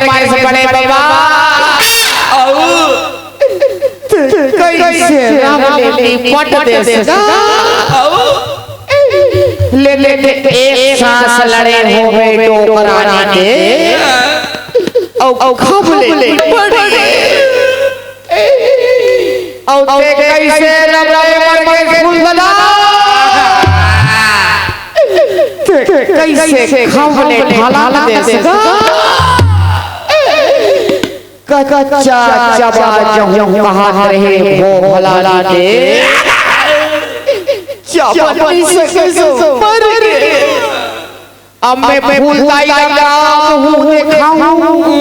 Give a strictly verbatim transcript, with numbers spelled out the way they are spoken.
मारे से बड़े बाबा। अउ कइसे राम ले निपट देस गा। अउ लेकिन एक सांस लड़े होबे डोकरानी के। अउ, अउ खब ले। अउ ते कइसे रब रे मर के फूल बना। ते कइसे खब ले ढाला देस गा। कच्चा चबा जहूं कहत रहे हो भला दे। चबा नइ सके सो मर गे। अब मैं फूल दाई ला का मुंह देखाऊं।